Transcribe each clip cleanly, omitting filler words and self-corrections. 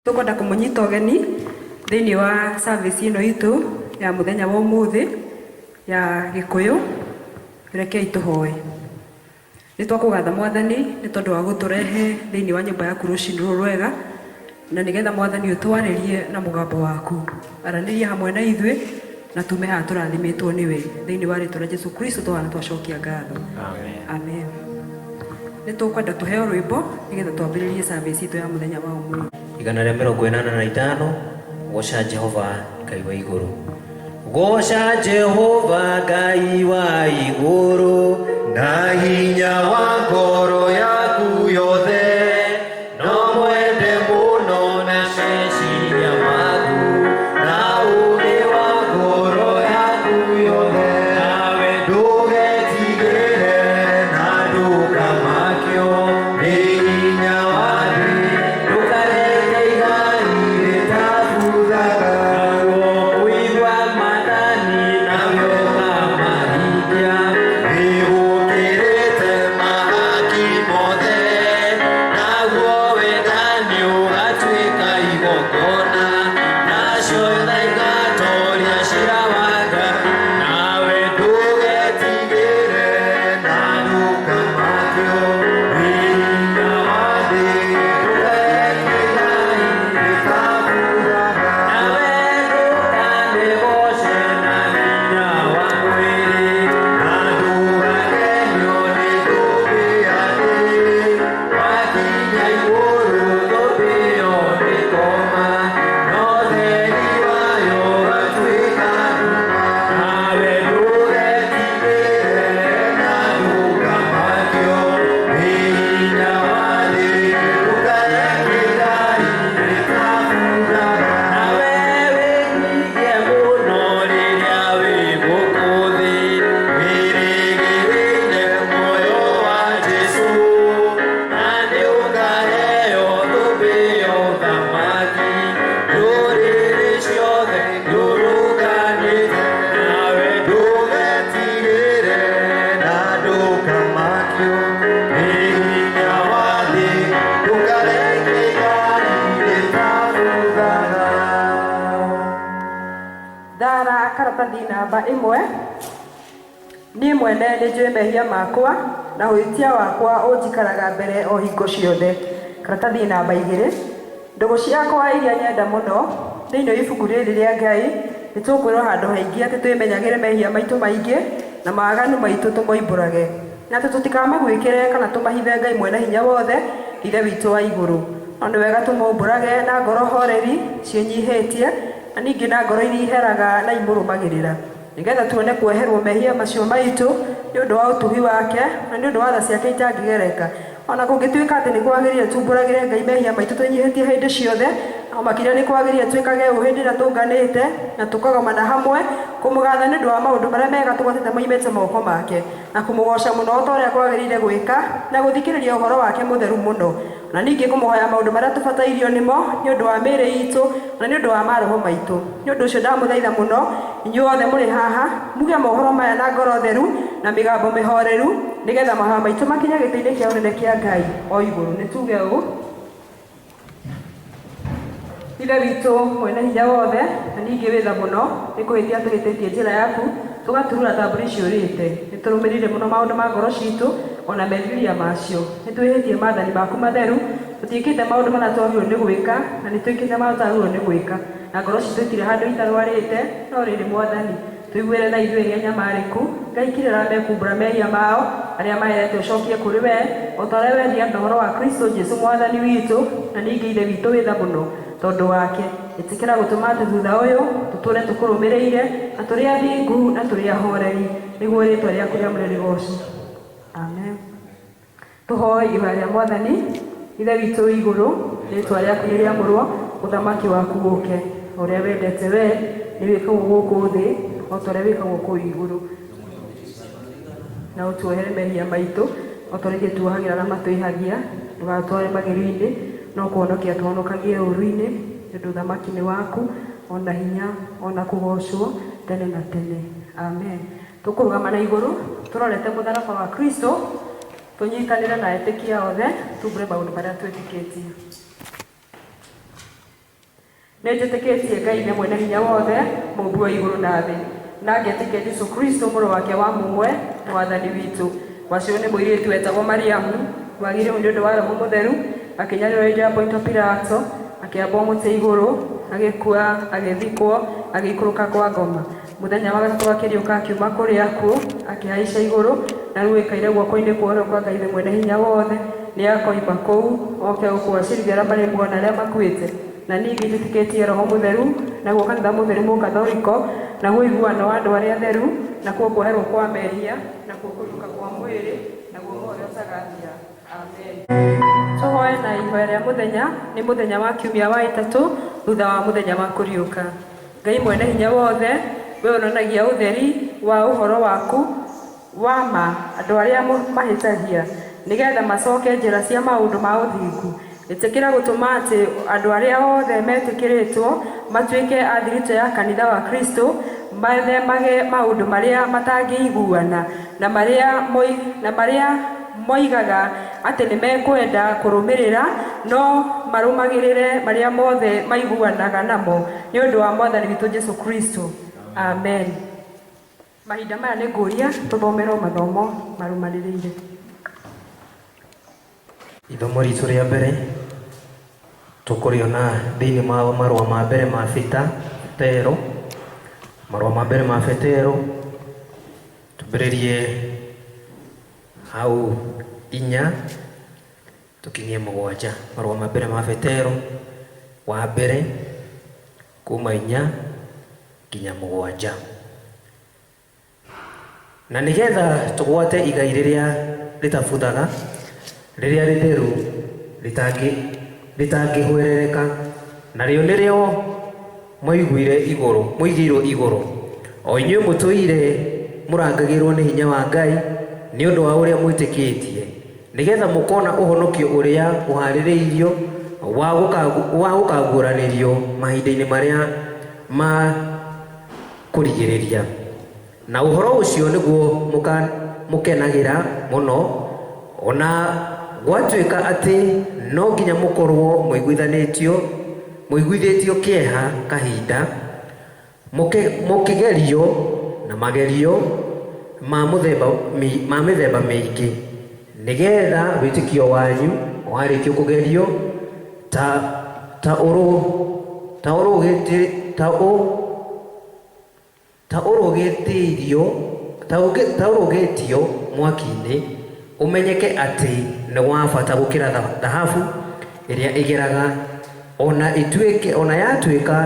Tũkwenda kũmũnyita ũgeni thĩinĩ wa service ĩno itũ ya mũthenya wa ũmũthĩ ya Gĩkũyũ. Rekei tũhoe. Nĩ twakũgatha Mwathani nĩ tondũ wa gũtũrehe thĩinĩ wa nyũmba yaku rũcinĩ rũrũ rwega, na nĩgetha Mwathani ũtwarĩrie na mũgambo waku. Aranĩria hamwe na ithuĩ na tume haha tũrathimĩtwo nĩwe. Thĩinĩ wa rĩtwa rĩa Jesu Kristo tũhana twacokia ngatho. Amen. Amen. Nĩ tũkwenda tũheo rwĩmbo nĩgetha twambĩrĩrie service itũ ya mũthenya wa ũmũthĩ. 185 Goca Jehova Ngai wa igũrũ. Goca Jehova Ngai wa igũrũ. Na hinya wa ngoro yaku yothe, no mwende mũno na meciria maku, na ũũgĩ wa ngoro yaku yothe. Nawe ndũgetigĩre na ndũkamakio nĩ hinya wa thĩ, ndũkareke igai rĩtabuthaga. Naguo kũigua maathani nawe ũkamahingia. Nĩgũkĩrĩte mahaki mothe, naguo wendani ũgatuĩka igongona, nacio tha igatoria ciira wa Ngai. Nawe ndũgetigĩre na ndũkamakio nĩ hinya wa thĩ, ndũkareke igai rĩtabuthaga. Nawe ndũkanegooce na hinya wa mwĩrĩ. Na ndũgakenio nĩ thũmbĩ ya thĩ, wakinya igũrũ thũmbĩ ĩyo ndĩkoma, na ũtheri wayo ũgatuĩka nduma. Nawe Ndũgetigĩre na ndũkamakio nĩ hinya wa thĩ, ndũkareke igai rĩtabuthaga. Nawe wĩnyihie mũno rĩrĩa wĩ gũkũ thĩ. Wĩrĩgĩrĩire muoyo wa Jesũ, na nĩũkaheo thũmbĩ ya ũthamaki. Ndũrĩrĩ ciothe iũrũkanĩte, Nawe ndũgetigĩre na ndũkamakio nĩ hinya wa thĩ, ndũkareke igai rĩtabuthaga. Thara karatathi namba 1. Niĩ mwene nĩ njũĩ mehia makwa na ũhĩtia wakwa ũnjikaraga mbere o hingo ciothe. Karatathi namba 2. Ndũgũ ciakwa iria nyenda mũno thĩinĩ wa ibuku rĩrĩ rĩa Ngai nĩ tũkwĩrwo handũ haingĩ atĩ twĩmenyagĩre mehia maitũ maingĩ na mawaganu maitũ tũmoimbũrage, na atĩ tũtikamaguĩkĩre kana tũmahithe Ngai mwene hinya wothe, Ithe witũ wa igũrũ. No nĩ wega tũmoumbũrage na ngoro horeri ciĩnyihĩtie, na ningĩ na ngoro iria iheraga na imũrũmagĩrĩra, nĩgetha tuone kuoherwo mehia macio maitũ nĩ ũndũ wa ũtugi wake na nĩ ũndũ wa tha ciake itangĩgereka. O na kũngĩtuĩka atĩ nĩ kwagĩrĩire tumbũragĩre Ngai mehia maitũ twĩnyihĩtie hĩndĩ ciothe, no makĩria nĩ kwagĩrĩire twĩkage ũũ hĩndĩ ĩrĩa tũnganĩte na tũkagomana hamwe, kũmũgatha nĩ ũndũ wa maũndũ marĩa mega tũgwetete moimĩte moko make, na kũmũgooca mũno o ta ũrĩa kwagĩrĩire gwĩka, na gũthikĩrĩria ũhoro wake mũtheru mũno, na ningĩ kũmũhoya maũndũ marĩa tũbatairio nĩmo nĩ ũndũ wa mĩĩrĩ itũ na nĩ ũndũ wa maroho maitũ. Nĩ ũndũ ũcio ndamũthaitha mũno inyuothe mũrĩ haha, muge mohoro maya na ngoro theru na mĩgambo mĩhoreru, nĩgetha mahoya maitũ makinye gĩtĩ-inĩ kĩa ũnene kĩa Ngai o igũrũ. Nĩ tuge ũũ. Ithe witũ mwene hinya wothe na ningĩ wĩ tha mũno, nĩ kũhĩtia tũhĩtĩtie njĩra yaku, tũgaturura ta mbũri ciũrĩte. Nĩ tũrũmĩrĩire mũno maũndũ ma ngoro citũ o na merirĩria macio. Nĩ twĩhĩtie maathani maku matheru, tũtiĩkĩte maũndũ marĩa twagĩrĩirwo nĩ gwĩka, na nĩ twĩkĩte marĩa tũtagĩrĩirwo nĩ gwĩka. Na ngoro citũ itirĩ handũ itarwarĩte, no rĩrĩ Mwathani, tũiguĩre tha ithuĩ arĩa anyamarĩku. Ngai kirĩra arĩa mekumbũra mehia mao, arĩa maherete ũcokie kũrĩ wee, o ta ũrĩa wendire na ũhoro wa Kristo Jesu Mwathani witũ, na ningĩ Ithe witũ wĩ tha mũno tondũ wake. Ĩtĩkĩra gũtũma atĩ thutha ũyũ tũtũũre tũkũrũmĩrĩire, na tũrĩ athingu na tũrĩ ahoreri, nĩguo rĩĩtwa rĩaku rĩamũre rĩgoocwo. Amen. Tũhoe ihoya rĩa Mwathani. Ithe witũ wĩ igũrũ, rĩĩtwa rĩaku nĩ rĩamũrwo, ũthamaki waku ũũke. O ũrĩa wendete wee, nĩ wĩkagwo gũkũ thĩ o ta ũrĩa wĩkagwo kũu igũrũ. Na ũtuohere mehia maitũ, o ta ũrĩa ithuĩ tuohagĩra arĩa matwĩhagia. Ndũgatũtware magerio-inĩ, no kũhonokia tũhonokagie ũũru-inĩ, nĩ ũndũ ũthamaki nĩ waku, o na hinya, o na kũgoocwo, tene na tene. Amen. Tũkũrũgama na igũrũ tũrorete mũtharaba wa Kristo, tũnyitanĩre na etĩkia othe, tumbũre maũndũ marĩa twĩtĩkĩtie. Nĩ njĩtĩkĩtie Ngai nĩ mwene hinya wothe, mũmbi wa igũrũ na thĩ, na ngetĩkia Jesũ Kristo mũrũ wake wa mũmwe, mwathani witũ. Waciarwo nĩ mũirĩtu wetagwo Mariamu, wagĩrĩirwo nĩ ũndũ wa Roho Mũtheru, akĩnyarirwo hĩndĩ ya Ponto Pilato, akĩambwo mũtĩ igũrũ, agĩkua, agĩthikwo, agĩikũrũka kwa ngoma. Mũthenya wa gatatũ akĩriũka akiuma kũrĩ akuũ, akĩhaica igũrũ, na rĩu aikaire guoko-inĩ kwa ũrĩo kwa Ngai Ithe mwene hinya wothe. Nĩ akoima kũu oke gũkũgacĩrithia arĩa marĩ muoyo na arĩa makuĩte. Na ningĩ njĩtĩkĩtie Roho Mũtheru, naguo kanitha mũtheru mũkathoriko, naguo ũiguano wa andũ arĩa atheru, nakuo kuoherwo kwa mehia, nakuo kũriũka kwa mwĩrĩ, naguo muoyo ũrĩa ũtagathira. Amen. Tũhoe na ihoya rĩa mũthenya, nĩ mũthenya wa kiumia wa ĩtatũ thutha wa mũthenya wa kũriũka. Ngai mwene hinya wothe, we wonanagia ũtheri wa ũhoro waku wa ma andũ arĩa mahĩtagia, nĩgetha macoke njĩra cia maũndũ ma ũthingu. Ĩtĩkĩra gũtũma atĩ andũ arĩa othe metĩkĩrĩtwo matuĩke a thiritũ ya kanitha wa Kristo, methemage maũndũ marĩa matangĩiguana na marĩa moigaga atĩ nĩ mekwenda kũrũmĩrĩra, no marũmagĩrĩre marĩa mothe maiguanaga namo, nĩ ũndũ wa Mwathani witũ Jesũ Kristo. Amen. Mahinda maya nĩ ngũria tũthomerwo mathomo marũmanĩrĩire. Ithomo ritũ rĩa mbere tũkũrĩona thĩinĩ wa marũa ma mbere ma Petero, marũa ma mbere ma Petero, tũmbĩrĩrie hau 4 tũkinyie 7. Marũa ma mbere ma Petero wa mbere kuma 4 nginya 7. Na nĩgetha tũgwate igai rĩrĩa rĩtabuthaga, rĩrĩa rĩtheru, rĩtangĩhwerereka, narĩo nĩrĩo mũigĩirwo igũrũ, o inyuĩ mũtũire mũrangagĩrwo nĩ hinya wa Ngai nĩ ũndũ wa ũrĩa mwĩtĩkĩtie, nĩgetha mũkona ũhonokio ũrĩa ũhaarĩrĩirio wa gũkaguũranĩrio mahinda-inĩ marĩa ma kũrigĩrĩria. Na ũhoro ũcio nĩguo mũkenagĩra mũno, ona gwatuĩka atĩ no nginya mũkorwo mũiguithĩtio kĩeha kahinda, mũkĩgerio na magerio ma mĩthemba mĩingĩ, nĩgetha wĩtĩkio wanyu warĩkio kũgerio ta ũrũgĩtio mwaki-inĩ, ũmenyeke atĩ nĩ wa bata gũkĩra thahabu ĩrĩa ĩgeraga, ona yatuĩka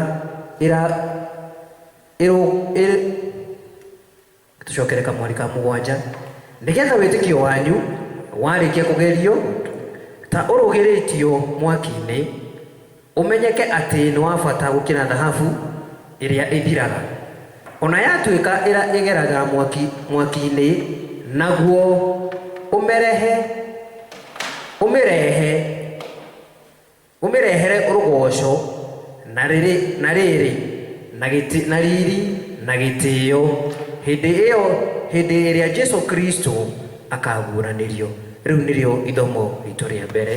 tũcokere kamweri ka 7, nĩgetha wĩtĩkio wanyu warĩkia kũgerio ta ũrũgĩrĩtio mwaki-inĩ, ũmenyeke atĩ nĩ wa bata gũkĩra thahabu ĩrĩa ĩthiraga, ona yatuĩka ĩgeraga mwaki-inĩ, naguo ũmĩrehere rũgoco na rĩrĩ na riri na gĩtĩo hĩndĩ ĩrĩa Jesũ Kristo akaguũranĩrio. Rĩu nĩrĩo ithomo ritũ rĩa mbere.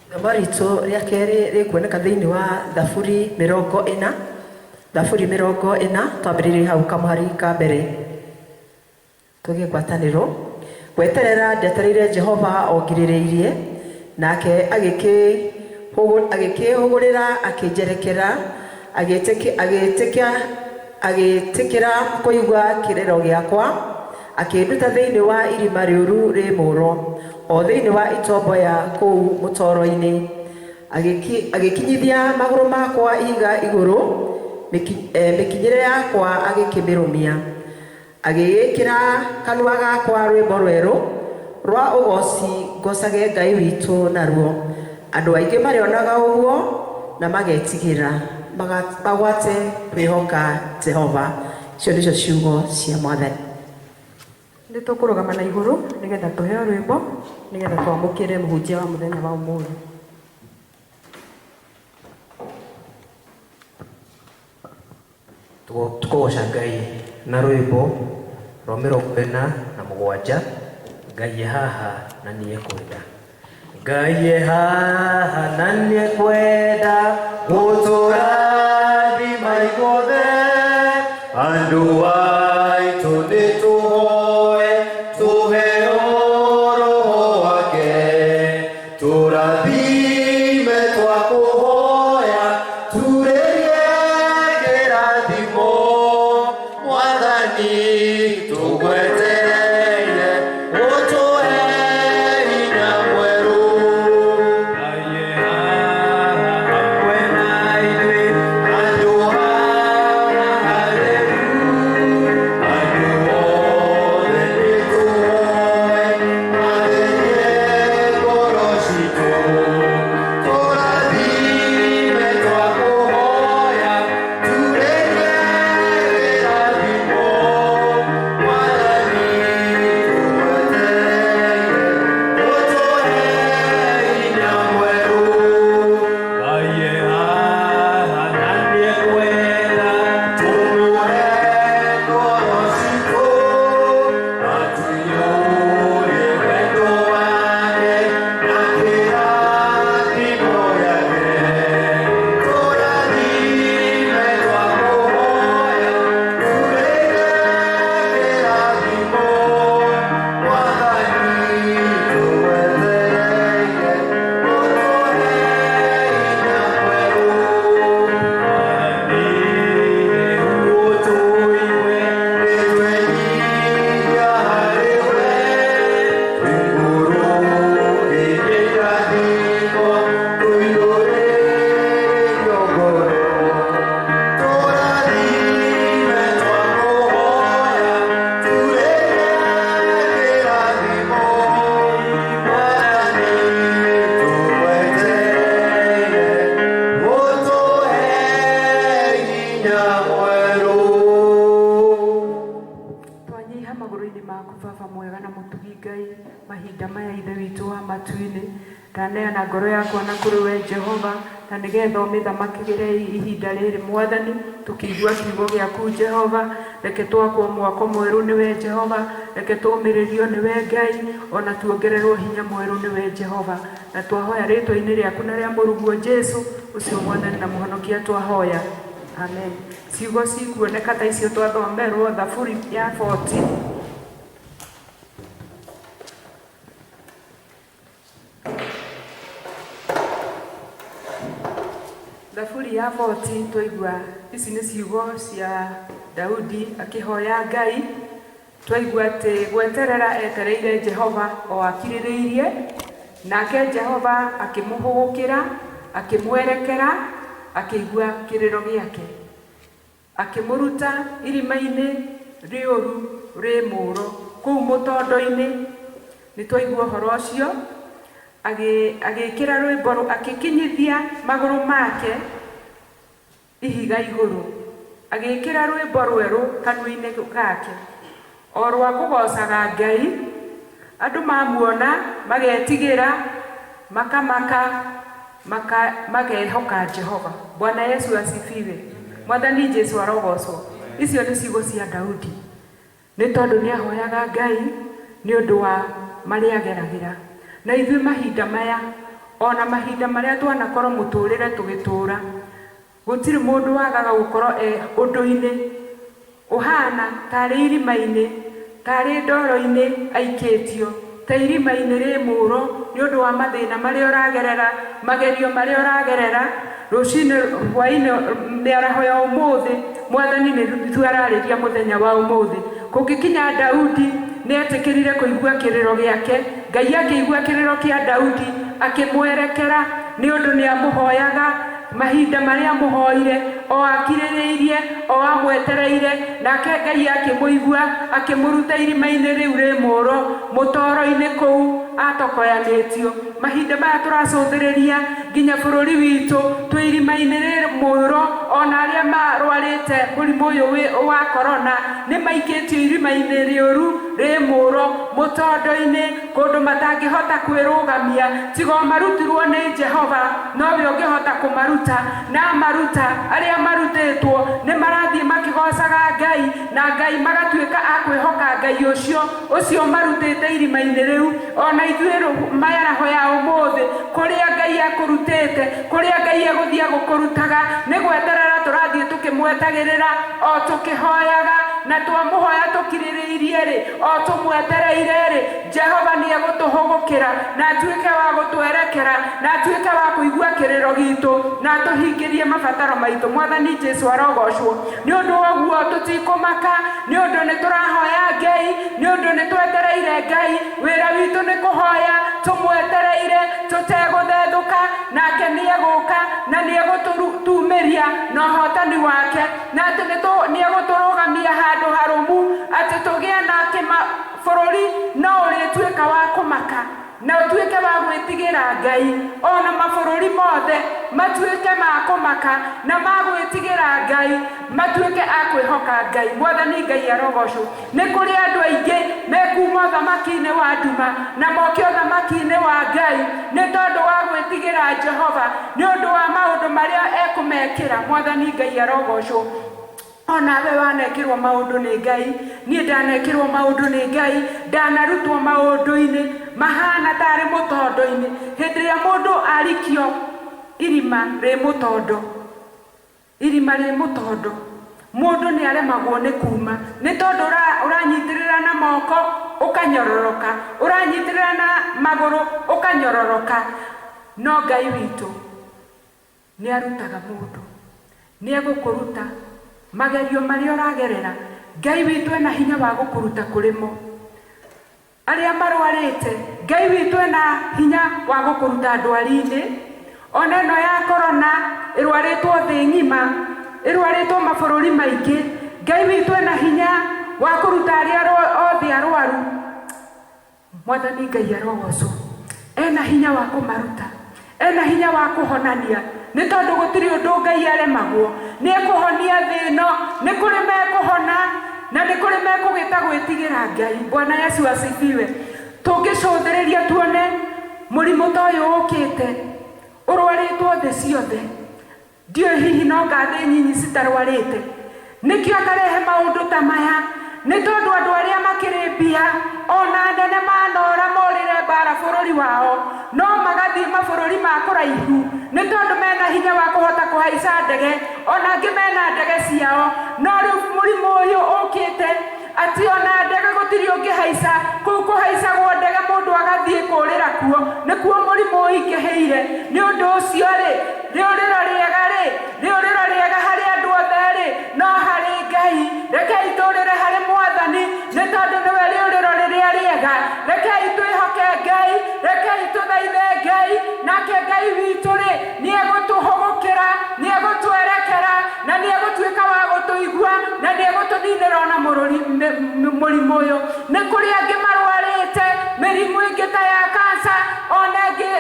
Ithomo ritũ rĩa kerĩ rĩkuoneka thĩinĩ wa Thaburi 40, Thaburi 40, twambĩrĩrie hau kamũhari ka mbere. Tũgĩe ngwatanĩro. Gweterera ndetereire Jehova ongirĩrĩirie, nake agĩkĩhũgũrĩra akĩnjerekera, agĩtĩkĩra kũigua kĩrĩro gĩakwa, akĩnduta thĩinĩ wa irima rĩũru rĩ mũũro, o thĩinĩ wa itombo ya kũu mũtoro-inĩ. Agĩkinyithia magũrũ makwa ihiga igũrũ, mĩkinyĩre yakwa agĩkĩmĩrũmia. Agĩgĩkĩra kanua gakwa rwĩmbo rwerũ rwa ũgooci ngocage Ngai witũ naruo. Andũ aingĩ marĩonaga ũguo na magetigĩra, magwate kwĩhoka Jehova. Icio nĩcio ciugo cia Mwathani. Nĩ tũkũrũgama na igũrũ nĩgetha tũheo rwĩmbo, nĩgetha twamũkĩre mũhunjia wa mũthenya wa ũmũthĩ. Tũkũgoca Ngai na rwĩmbo Rwa 47, Ngai e haha na nĩekwenda. Ngai e haha na nĩekwenda gũtũrathima ithuothe andũ aitũ nĩtũhoe tũheo roho wake tũrathime twakũhoya turĩrie kĩrathimo mwathani tũgwetereire ũtũhe hinya mwerũ. Ngai e haha hamwe na ithuĩ. Andũ haha hatheru, andũ othe nĩtũhoe, matherie ngoro citũ. Tũrathime twakũhoya, turĩrie kĩrathimo, Mwathani tũgwetereire, ũtũhe hinya mwerũ. Ngai e haha na nĩekwenda Tũmũhe ngoro citũ, atũiyũrie wendo wake na kĩrathimo gĩake. Tũrathime twakũhoya, turĩrie kĩrathimo, Mwathani tũgwetereire, ũtũhe hinya mwerũ. Mwathani ũtũigue. Nĩtwenyiihia harĩ we, tũikũrũkĩrie irathimo, tũiyũrĩrĩrio ngoro. Tũrathime twakũhoya, turĩrie kĩrathimo, Mwathani tũgwetereire, ũtũhe hinya mwerũ. Twanyiha magũrũ-inĩ maku baba mwega na mũtugi Ngai mahinda maya ithe witũ wa matu-inĩ, ndaneana ngoro yakwa na kũrĩ we Jehova, na nĩgetha ũmĩthamakĩre ihinda rĩrĩ Mwathani, tũkĩigua kiugo gĩaku Jehova. Reke twakwo mwako mwerũ nĩwe Jehova, reke tũũmĩrĩrio nĩwe Ngai, ona tuongererwo hinya mwerũ nĩwe Jehova, na twahoya rĩtwa-inĩ rĩaku na rĩa mũrũguo Jesu ũcio Mwathani na Mũhonokia twahoya, amen. Ciugo cikuoneka ta icio twathomerwo Thaburi ya 40. Thaburi ya 40 twaigua ici nĩ ciugo cia Daudi akĩhoya Ngai. Twaigua atĩ gweterera etereire Jehova o akirĩrĩirie, nake Jehova akĩmũhũgũkĩra, akĩmwerekera, akĩigua kĩrĩro gĩake, akĩmũruta irima-inĩ rĩũru rĩ mũũro kũu mũtondo-inĩ. Nĩ twaigua ũhoro ũcio, agĩĩkĩra rwĩmbo, akĩkinyithia magũrũ make ihiga igũrũ, agĩĩkĩra rwĩmbo rwerũ kanua-inĩ gake, o rwa kũgoocaga Ngai. Andũ mamuona magetigĩra, makamaka, makehoka Jehova. Bwana Yesu asifiwe. Mwathani Jesu arogocwo. Icio nĩ ciugo cia Daudi, nĩ tondũ nĩ ahoyaga Ngai nĩ ũndũ wa marĩa ageragĩra. Na ithuĩ mahinda maya, ona mahinda marĩa twanakorwo mũtũrĩre tũgĩtũra, gũtirĩ mũndũ wagaga gũkorwo e ũndũ-inĩ ũhana tarĩ irima-inĩ, tarĩ ndoro-inĩ aikĩtio, ta irima-inĩ rĩ mũũro nĩ ũndũ wa mathĩna marĩa ũragerera, magerio marĩa ũragerera. Rũcinĩ, hwaĩ-inĩ, mĩaraho ya ũmũthĩ, Mwathani nĩ ithuĩ ararĩria mũthenya wa ũmũthĩ. Kũngĩkinya Daudi nĩ etĩkĩrire kũigua kĩrĩro gĩake, Ngai akĩigua kĩrĩro kĩa Daudi, akĩmwerekera nĩ ũndũ nĩ amũhoyaga mahinda marĩa amũhoire, o akirĩrĩirie, o amwetereire, nake Ngai akĩmũigua, akĩmũruta irima-inĩ rĩu rĩ mũũro, mũtoro-inĩ kũu atokoyanĩtio. Mahinda maya tũracũthĩrĩria nginya bũrũri witũ twĩ irima-inĩ rĩ mũũro, ona arĩa marwarĩte mũrimũ ũyũ wa corona nĩ maikĩtio irima-inĩ rĩũru rĩ mũro mũtondo-inĩ, kũndũ matangĩhota kwĩrũgamia, tiga o marutirwo nĩ Jehova, nowe ũngĩhota kũmaruta. Na amaruta, arĩa marutĩtwo nĩ marathiĩ makĩgocaga Ngai, na Ngai magatuĩka a kwĩhoka Ngai ũcio ũcio marutĩte irima-inĩ rĩu. Ona ithuĩ mĩaraho ya ũmũthĩ, kũrĩa Ngai akũrutĩte, kũrĩa Ngai egũthiĩ agũkũrutaga, nĩ gweterera tũrathiĩ tũkĩmwetagĩrĩra, o tũkĩhoyaga, na twamũhoya tũkirĩrĩirie rĩ, o tũmwetereire rĩ, Jehova nĩ egũtũhũgũkĩra na atuĩke wa gũtwerekera, na atuĩke wa kũigua kĩrĩro gitũ, na atũhingĩrie mabataro maitũ. Mwathani Jesu arogocwo. Nĩ ũndũ wa ũguo tũtikũmaka, nĩ ũndũ nĩ tũrahoya Ngai, nĩ ũndũ nĩ twetereire Ngai. Wĩra witũ nĩ kũhoya tũmwetereire tũtegũthethũka, nake nĩ egũka na nĩ egũtũtumĩria na ũhotani wake, na atĩ nĩ egũtũrũgamia handũ harũmu, atĩ tũgĩe nake bũrũri no ũrĩtuĩka wa kũmaka na ũtuĩke wa gwĩtigĩra Ngai. Ona mabũrũri mothe matuĩke ma kũmaka na ma gwĩtigĩra Ngai, matuĩke a kwĩhoka Ngai. Mwathani Ngai arogocwo. Nĩ kũrĩ andũ aingĩ mekuma ũthamaki-inĩ wa nduma na moke ũthamaki-inĩ wa Ngai nĩ tondũ wa gwĩtigĩra Jehova, nĩ ũndũ wa maũndũ marĩa ekũmekĩra. Mwathani Ngai arogocwo. Onawe wanekĩrwo maũndũ nĩ Ngai, niĩ ndanekĩrwo maũndũ nĩ Ngai, ndanarutwo maũndũ-inĩ mahana tarĩ mũtondo-inĩ. Hĩndĩ ĩrĩa mũndũ arikio irima rĩ mũtondo, irima rĩ mũtondo, mũndũ nĩ aremagwo nĩ kuma, nĩ tondũ ũranyitĩrĩra na moko ũkanyororoka, ũranyitĩrĩra na magũrũ ũkanyororoka. No Ngai witũ nĩ arutaga mũndũ, nĩ egũkũruta magerio marĩa ũragerera. Ngai witũ ena hinya wa gũkũruta kũrĩ mo. Arĩa marwarĩte, Ngai witũ ena hinya wa gũkũruta ndwari-inĩ. Ona ĩno ya korona ĩrwarĩtwo thĩ ng'ima, ĩrwarĩtwo mabũrũri maingĩ. Ngai witũ ena hinya wa kũruta arĩa othe arwaru. Mwathani Ngai arogocwo. Ena hinya wa kũmaruta, ena hinya wa kũhonania, nĩ tondũ gũtirĩ ũndũ Ngai aremagwo. Nĩ ekũhonia thĩ ĩno, nĩ kũrĩ mekũhona na nĩ kũrĩ mekũgĩta gwĩtigĩra Ngai. Bwana Yesu asifiwe. Tũngĩcũthĩrĩria tuone mũrimũ ta ũyũ ũkĩte ũrwarĩtwo thĩ ciothe, ndiũĩ hihi no ngathĩ nyinyi citarwarĩte. Nĩkĩo akarehe maũndũ ta maya? Nĩ tondũ andũ arĩa makĩrĩ mbia ona nene manora morĩre mbara bũrũri wao, no magathiĩ mabũrũri ma kũraihu, nĩ tondũ mena hinya wa kũhota kũhaica ndege, ona angĩ mena ndege ciao. No rĩu mũrimũ ũyũ ũkĩte atĩ ona ndege gũtirĩ ũngĩhaica, kũu kũhaicagwo ndege mũndũ agathiĩ kũrĩra kuo, nĩkuo mũrimũ ũingĩhĩire. Nĩ ũndũ ũcio rĩ, rĩũrĩro rĩega rĩ, rĩũrĩro rĩega harĩ andũ othe rĩ, no harĩ Ngai. Rekei tũrĩre harĩ Mwathani, nĩ tondũ nĩwe rĩũrĩro rĩrĩa rĩega. Rekei twĩhoke Ngai, rekei tũthaithe Ngai, nake Ngai witũ rĩ, nĩ egũtũhũgũkĩra, nĩ egũtwerekera, na nĩ egũtuĩka wa gũtũigua, na nĩ egũtũninĩra ona mũrimũ ũyũ. Nĩ kũrĩ angĩ marwarĩte mĩrimũ ĩngĩ ta ya kansa, ona ĩngĩ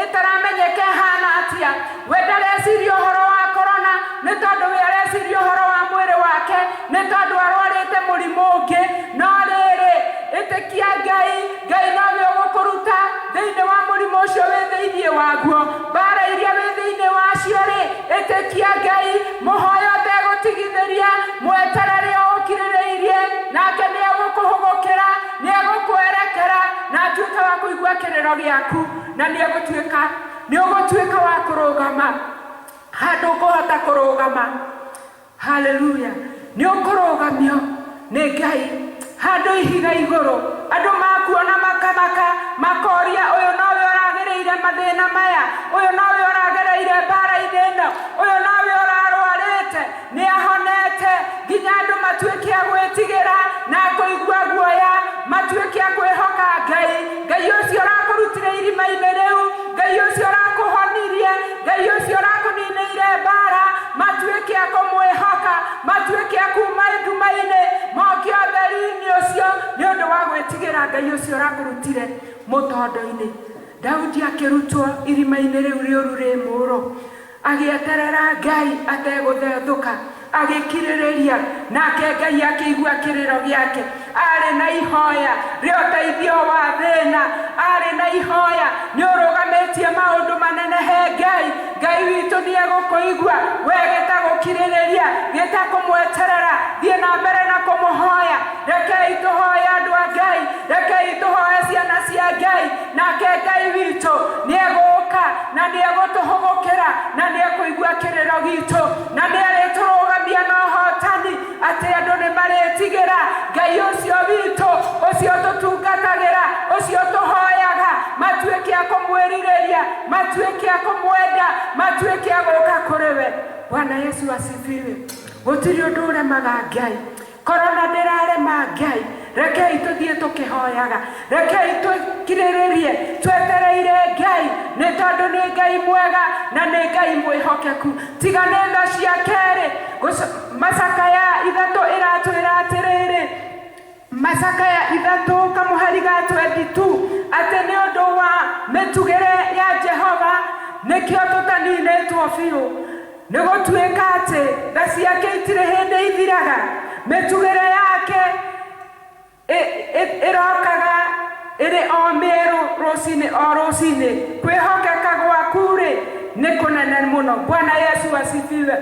ĩtaramenyeka ĩhana atĩa. We ndareciria ũhoro wa korona, nĩ tondũ we areciria ũhoro wa mwĩrĩ wake, nĩ tondũ arwarĩte mũrimũ ũngĩ. No rĩrĩ, ĩtĩkia Ngai, Ngai nowe ũgũkũruta thĩinĩ wa mũrimũ ũcio wĩ thĩinĩ waguo. Mbara iria wĩ thĩinĩ wacio rĩ, ĩtĩkia Ngai, mũhoyo ũtegũtigithĩria, mweterere o ũkirĩrĩirie, nake nĩ egũkũhũgũkĩra, nĩ egũkwerekera, na atuĩke wa kũigua kĩrĩro gĩaku, na nĩ egũtuĩka, nĩ ũgũtuĩka wa kũrũgama handũ ũkũhota kũrũgama. Haleluya. Nĩ ũkũrũgamio nĩ Ngai handũ ihiga igũrũ. Andũ makuona makamaka, makoria ũyũ nowe ũragereire mathĩna maya, ũyũ nowe ũragereire mbara-inĩ ĩno, ũyũ nowe ũrarwarĩte, nĩ ahonete. Nginya andũ matuĩke a gwĩtigĩra na kũigua guoya, matuĩke a kwĩhoka Ngai. Ngai ũcio ũrakũrutire irima-inĩ rĩu, Ngai ũcio ũrakũhonirie, Ngai ũcio ũrakũninĩire mbara, matuĩke a kũmwĩhoka, matuĩke a kuma nduma-inĩ moke ũtheri-inĩ ũcio, nĩ ũndũ wa gwĩtigĩra Ngai ũcio ũrakũrutire mũtondo-inĩ. Daudi akĩrutwo irima-inĩ rĩu rĩũru rĩ mũũro, agĩeterera Ngai ategũthethũka. Agĩkirĩrĩria, nake Ngai akĩigua kĩrĩro gĩake. Arĩ na ihoya rĩa ũteithio wa thĩna, arĩ na ihoya nĩ ũrũgamĩtie maũndũ manene he Ngai. Ngai witũ nĩ egũkũigua. We gĩta gũkirĩrĩria, gĩta kũmweterera, thiĩ na mbere na kũmũhoya. Rekei tũhoye andũ a Ngai, rekei tũhoye ciana cia Ngai, nake Ngai witũ nĩ egũka na nĩ egũtũhũgũkĩra na nĩ ekũigua kĩrĩro gitũ na nĩ arĩtũrũgamia na ũhotani, atĩ andũ nĩ marĩtigĩra Ngai ũcio witũ, ũcio tũtungatagĩra, ũcio tũhoyaga, matuĩke a kũmwĩrirĩria, matuĩke a kũmwenda, matuĩke a gũka kũrĩ we. Bwana Yesu asifiwe. Gũtirĩ ũndũ ũremaga Ngai. Korona ndĩrarema Ngai. Rekei tũthiĩ tũkĩhoyaga, rekei tũkirĩrĩrie twetereire Ngai, nĩ tondũ nĩ Ngai mwega na nĩ Ngai mwĩhokeku. Tiga nĩ tha ciake-rĩ, macakaya 3 ĩratwĩra atĩrĩrĩ, macakaya 3 kamũhari ga 22, atĩ nĩ ũndũ wa mĩtugĩre ya Jehova nĩkĩo tũtaninĩtwo biũ. Nĩ gũtuĩka atĩ tha ciake itirĩ hĩndĩ ithiraga, mĩtugĩre yake ĩrokaga ĩrĩ o mĩerũ rũcinĩ o rũcinĩ. Kwĩhokeka gwaku-rĩ nĩ kũnene mũno. Bwana Yesu asifiwe.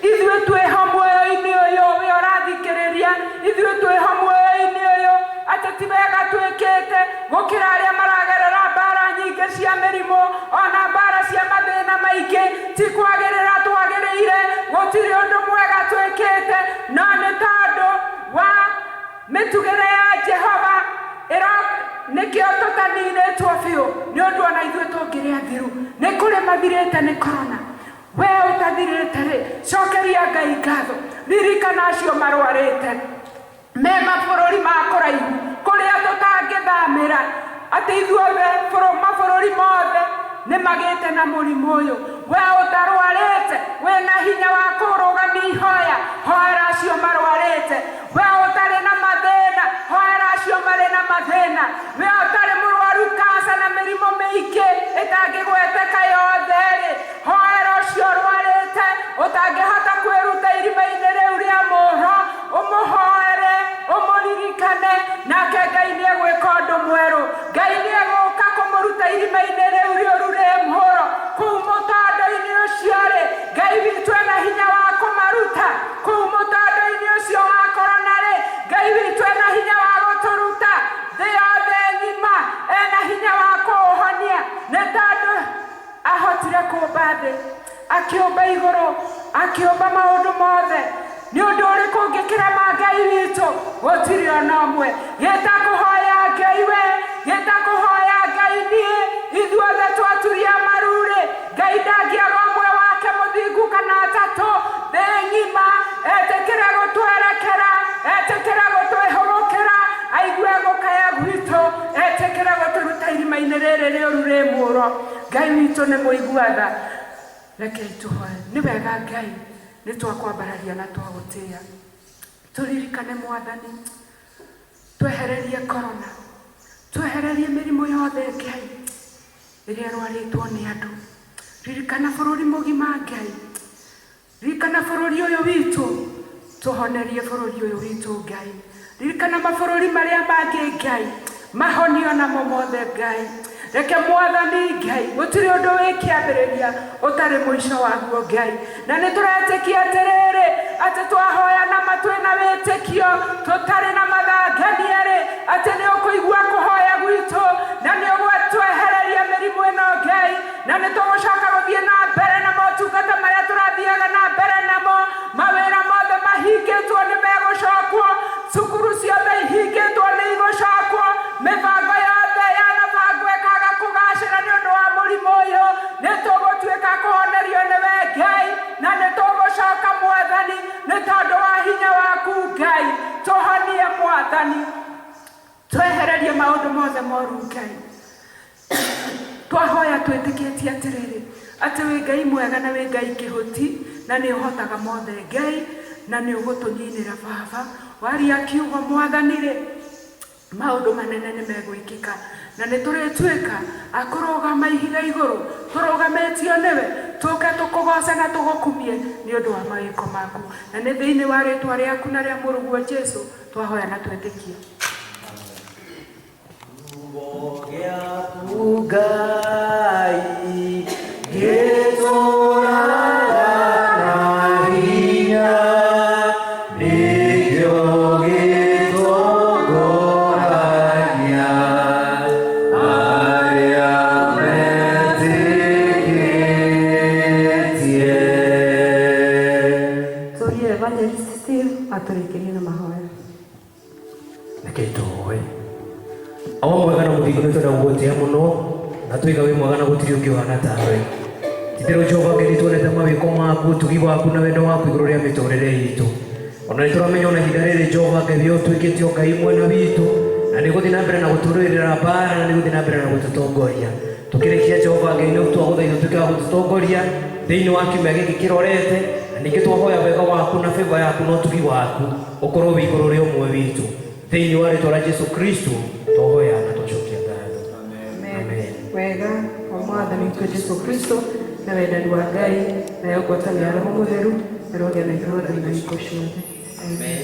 Ithuĩ twĩho muoyo-inĩ ũyũ, we ũrathikĩrĩria, ithuĩ twĩho muoyo-inĩ ũyũ, atĩ ti wega twĩkĩte gũkĩra arĩa maragerera mbara nyingĩ cia mĩrimũ, ona mbara cia mathĩna maingĩ. Ti kwagĩrĩra twagĩrĩire, gũtirĩ ũndũ mwega twĩkĩte, no nĩ tondũ wa mĩtugĩre ya Jehova nĩkĩo tũtaninĩtwo biũ. Nĩ ũndũ ona ithuĩ tũngĩrĩa thiru, nĩ kũrĩ mathirĩte nĩ korona. We ũtathirĩte rĩ, cokeria Ngai ngatho. Ririkana acio marwarĩte me mabũrũri ma kũraihu, kũrĩa tũtangĩthamĩra, atĩ ithuothe mabũrũri mothe nĩ magĩte na mũrimũ ũyũ. We ũtarwarĩte, wĩna hinya wa kũrũgamia ihoya, hoera acio marwarĩte. We ũtarĩ na mathĩna, hoera acio marĩ na mathĩna. We ũtarĩ mũrwaru kansa na mĩrimũ mĩingĩ ĩtangĩgweteka yothe-rĩ, hoera ũcio ũrwarĩte, ũtangĩhota kwĩruta irima-inĩ rĩu rĩa mũro, ũmũhoere, ũmũririkane, nake Ngai nĩ egwĩka ũndũ mwerũ. Ngai nĩ egũka kũmũruta irima-inĩ rĩu rĩũru rĩ mũro, kũu mũtando-inĩ ũcio-rĩ, Ngai witũ ena hinya wa kũmaruta. Kũu mũtando-inĩ ũcio wa korona-rĩ, Ngai witũ ena hinya wa gũtũruta. Thĩ yothe ng'ima ena hinya wa kũũhonia, nĩ tondũ ahotire kũũmba thĩ, akĩũmba igũrũ, akĩũmba maũndũ mothe. Nĩ ũndũ ũrĩkũ ũngĩkĩrema Ngai witũ? Gũtirĩ ona ũmwe. Gĩta kũhoya Ngai we, gĩta kũhoya Ngai niĩ, ithuothe twaturia maru-rĩ, Ngai ndangĩaga ũmwe wake mũthingu kana atatũ. Thĩ ng'ima etĩkĩre gũtwerekera, etĩkĩre gũtwĩhũgũkĩra, aigue gũkaya gwitũ, etĩkĩre gũtũruta irima-inĩ rĩrĩ rĩũru rĩ mũro. Ngai witũ nĩ mũigua tha. Rekei tũhoe. Nĩ wega Ngai, nĩ twakwambararia na twagũtĩĩa. Tũririkane Mwathani, twehererie korona, twehererie mĩrimũ yothe Ngai ĩrĩa ĩrwarĩtwo nĩ andũ. Ririkana bũrũri mũgima Ngai, ririkana bũrũri ũyũ witũ, tũhonerie bũrũri ũyũ witũ Ngai. Ririkana mabũrũri marĩa mangĩ Ngai, mahonio namo mothe Ngai. Reke Mwathani Ngai, gũtirĩ ũndũ wĩ kĩambĩrĩria ũtarĩ mũico waguo Ngai. Na nĩ tũretĩkia atĩrĩrĩ, atĩ twahoya na ma twĩna wĩtĩkio, tũtarĩ na mathangania-rĩ, atĩ nĩ ũkũigua kũhoya gwitũ, na nĩ ũgũtwehereria mĩrimũ ĩno Ngai, na nĩ tũgũcoka gũthiĩ na mbere na motungata marĩa tũrathiaga na mbere namo. Mawĩra mothe mahingĩtwo nĩ megũcokwo, cukuru ciothe ihingĩtwo nĩ igũcokwo, mĩbango yothe yanabangwo ĩkaga kũgacĩra nĩ ũndũ wa mũrimũ ũyũ. Nĩ tũgũtuĩka kũhonerio nĩwe Ngai, na nĩ tũgũcoka Mwathani nĩ tondũ wa hinya waku Ngai. Tũhonie Mwathani, twehererie maũndũ mothe moru Ngai. Twahoya twĩtĩkĩtie atĩrĩrĩ, atĩ wĩ Ngai mwega na wĩ Ngai kĩhoti, na nĩ ũhotaga mothe Ngai, na nĩ ũgũtũninĩra Baba. Waria kiugo Mwathani rĩ, maũndũ manene nĩ megwĩkĩka. Na nĩ tũrĩtuĩka a kũrũgama ihiga igũrũ, tũrũgamĩtio nĩwe, tũke tũkũgoce na tũgũkumie nĩ ũndũ wa mawĩko maku. Na nĩ thĩinĩ wa rĩtwa rĩaku na rĩa mũrũguo Jesu twahoya na twetĩkia. Ngai gĩtũũraga na hinya, nĩkĩo gĩtongoragia arĩa metĩkĩtie. Tũrie Evangelist Steve atũrĩkĩrie na mahoya. Reke tũhoe. Awa mwega na mũthingu, nĩ twenda gũgũtĩa mũno na twiga wĩ mwega na gũtirĩ ũngĩ ũhana tawe. Titherũ Jehova Ngai, nĩ tuonete mawĩko maku, ũtugi waku na wendo waku igũrũ rĩa mĩtũrĩre itũ. Ona nĩ tũramenya ona ihinda rĩrĩ, Jehova Ngai, we ũtuĩkĩte o Ngai mwena witũ na nĩ gũthiĩ na mbere na gũtũrũĩrĩra mbara na nĩ gũthiĩ na mbere na gũtũtongoria. Tũkĩrĩkia, Jehova Ngai, nĩ twagũthaitha ũtuĩke wa gũtũtongoria thĩinĩ wa kiumia gĩkĩ kĩrorete, na ningĩ twahoya wega waku na favor yaku na ũtugi waku ũkorwo wĩ igũrũ rĩa ũmwe witũ. Thĩinĩ wa rĩtwa rĩa Jesu Kristo twahoya na twacokia ngatho. Amen. Wega wa Mwathani witũ Jesu Kristo na wendani wa Ngai nayo ngwatanĩro ya Roho Mũtheru ĩrogĩa na ithuothe na hingo ciothe. Amen.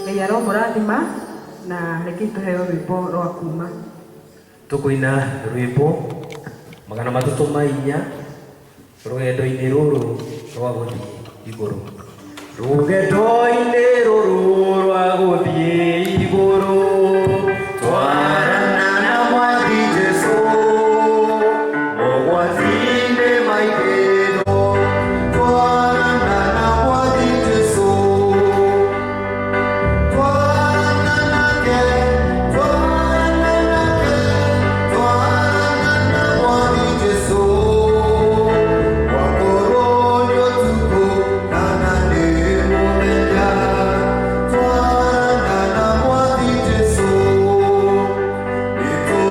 Ngai aromũrathima na reke tũheo rwĩmbo rwa kuma. Tũkũina rwĩmbo 304, Rũgendo-inĩ rũrũ rwa gũthiĩ igũrũ. Rũgendo-inĩ rũrũ rwa gũthiĩ igũrũ.